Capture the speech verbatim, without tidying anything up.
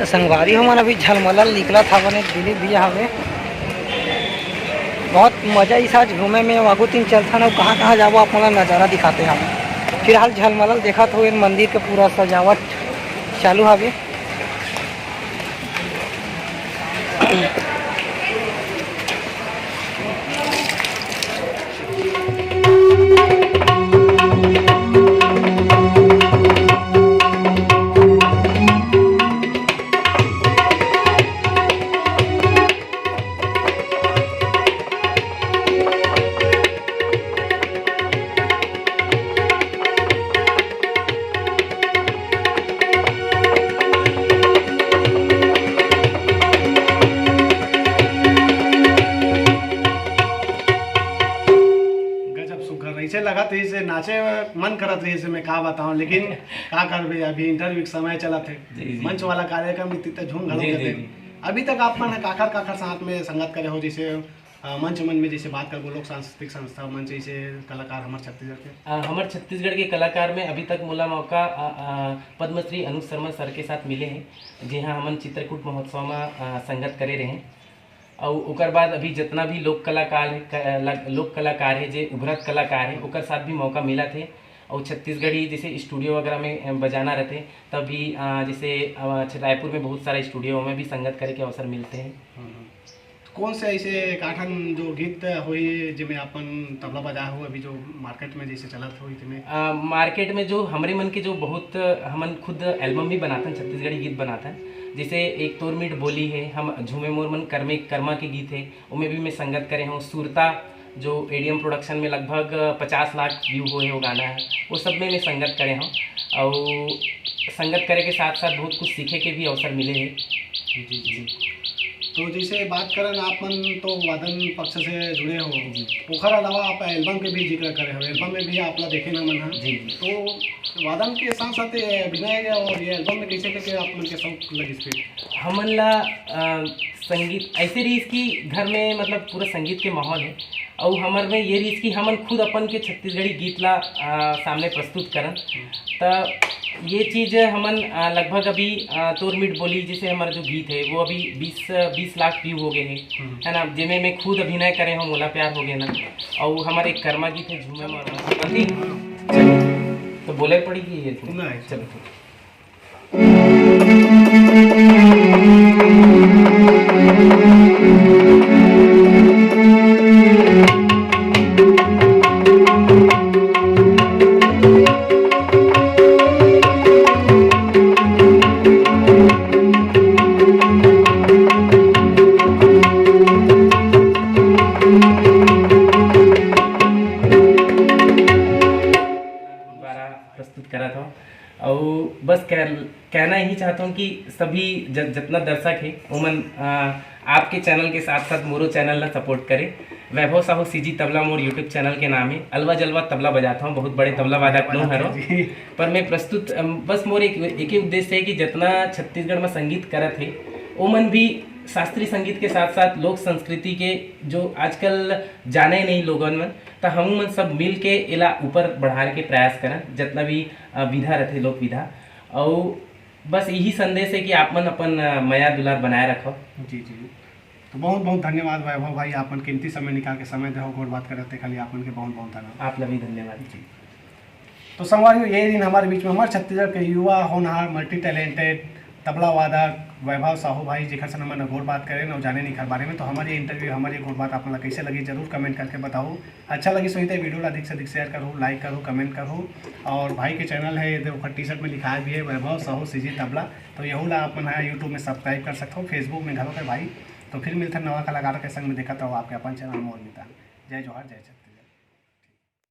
संगवारी हो मन, अभी झलमलल निकलत हवन, एक दिलीप भैया हवे। बहुत मजा इस आज घूमे में, आगू तीन चलथन अउ कहाँ कहाँ जाबो, आप मन ला नजारा दिखाते हन। फिलहाल झलमलल देखत हो, इन मंदिर के पूरा सजावट चालू हवे। गजब सुघर रहिसे, लगत रहिसे, नाचे मन करत रहिसे, मैं का बताऊं, लेकिन का करबे, अभी इंटरव्यू के समय चलत हे। जी, जी। मंच वाला कार्यक्रम इतने झूम घलो जी, देते जी, हैं। जी। अभी तक आप मन ह काखर काखर साथ में संगत करे हो, जैसे, अ, मंच मन में जैसे बात करबो, लोक सांस्कृतिक संस्था मंच, जैसे कलाकार हमर छत्तीसगढ़ के? अ, हमर छत्तीसगढ़ के कलाकार में अभी तक मोला मौका, अ, अ, पद्मश्री अनुज शर्मा सर के साथ मिले हे, जिहां हमन चित्रकूट महोत्सव में, अ, संगत करे रहे। अउ ओकर बाद अभी जितना भी लोक कलाकार हे, क-, ल-, लोक कलाकार हे, जे उभरत कलाकार हे, ओकर साथ भी मौका मिलत हे। अउ छत्तीसगढ़ी जैसे स्टूडियो वगैरह में, अ, बजाना रहते, तब भी, अ, जैसे, अ, छ-, रायपुर में बहुत सारा स्टूडियो में भी संगत करे के अवसर मिलते हैं। हम्म, हम्म। कौन से ऐसे एक आठन जो गीत होही, जेमे अपन तबला बजाए हो, अभी जो मार्केट में जैसे चलत होही, तेमे? अ, मार्केट में जो हमरे मन के जो बहुत, हमन खुद एल्बम भी बनाथन, छत्तीसगढ़ी गीत बनाथन, जैसे एक तोर मीठ बोली है, हम झूमे मोर मन करमे, कर्मा के गीत है, ओमे भी मैं संगत करे हूँ। सुरता जो एडीएम प्रोडक्शन में लगभग पचास लाख व्यू होए हे वो गाना है, वो सब में मैं संगत करे हूँ। और संगत करे के साथ साथ बहुत कुछ सीखे के भी अवसर मिले हैं। जी, जी। तो जैसे बात करन, आप मन तो वादन पक्ष से जुड़े हो, जी। ओखर अलावा आप एल्बम के भी जिक्र करे हो, एल्बम में भी आप ला देखे ना मन हा। जी, जी। तो वादन के साथ साथ ये अभिनय और ये एल्बम में कैसे लेके आप मन के शौक लगिस फिर? हमन ला, अ, संगीत ऐसे रहिस कि घर में मतलब पूरा संगीत के माहौल है, अउ हमर में ये रहिस कि हमन खुद अपन के छत्तीसगढ़ी गीत ला, अ, सामने प्रस्तुत करन। हम्म। त ये चीज हमन, अ, लगभग अभी, अ, तोर मीठ बोली जैसे हमर जो गीत है वो अभी बीस, बीस लाख व्यू हो गए हैं, हम्म। है ना, जेमे मैं खुद अभिनय करे हूँ, मोला प्यार हो गए ना, और हमारे एक कर्मा गीत है झूमे मोर मन। चलो, तो बोले पड़ी कि ये नहीं। चलो, ठीक। द्वारा प्रस्तुत करा था। और बस कह, कहना यही चाहता हूँ कि सभी ज-, जितना दर्शक है, उमन, आ, आपके चैनल के साथ साथ मोरो चैनल ला सपोर्ट करे। वैभव साहू सीजी तबला मोर यूट्यूब चैनल के नाम है। अलवा जलवा तबला बजाता हूँ, बहुत बड़े तबला वादक नो हरो। जी। पर मैं प्रस्तुत, अम, बस मोर एक, एक ही उद्देश्य है कि जितना छत्तीसगढ़ में संगीत करत है, ओमन भी शास्त्रीय संगीत के साथ साथ लोक संस्कृति के जो आजकल जाने नहीं लोगन मन, त हम मन सब मिल के एला ऊपर बढ़ाए के प्रयास करन, जितना भी, अ, विधा रहते लोक विधा। और बस यही संदेश है कि आप मन अपन, अ, मया दुलार बनाए रखो। जी, जी। तो बहुत बहुत धन्यवाद वैभव भाई, आपन कीमती समय निकाल के समय देहो, गोठ बात करत ते खाली आपन के बहुत बहुत धन्यवाद। आप ला भी धन्यवाद। जी। तो संगवारी हो, ये दिन हमारे बीच में हमारे छत्तीसगढ़ के युवा होनहार, मल्टी टैलेंटेड तबला वादक वैभव साहू भाई, जेकर से हमन गोठ बात करें और जाने निखर बारे में। तो हमारे इंटरव्यू, हमारे गोठ बात आप मन ला कैसे लगी, जरूर कमेंट करके बताओ। अच्छा लगी सही तो वीडियो ला अधिक से अधिक शेयर करो, लाइक करो, कमेंट करो। और भाई के चैनल है, ये देखो टी शर्ट में लिखा भी है, वैभव साहू सीजी तबला। तो यहू ला आप मन हा यूट्यूब में सब्सक्राइब कर सकते हो, फेसबुक में घलो है भाई। तो फिर मिलते हैं नवा कलाकार के संग में, देखत रहो आपके अपन चैनल मोर मितान। जय जोहार, जय छत्तीसगढ़।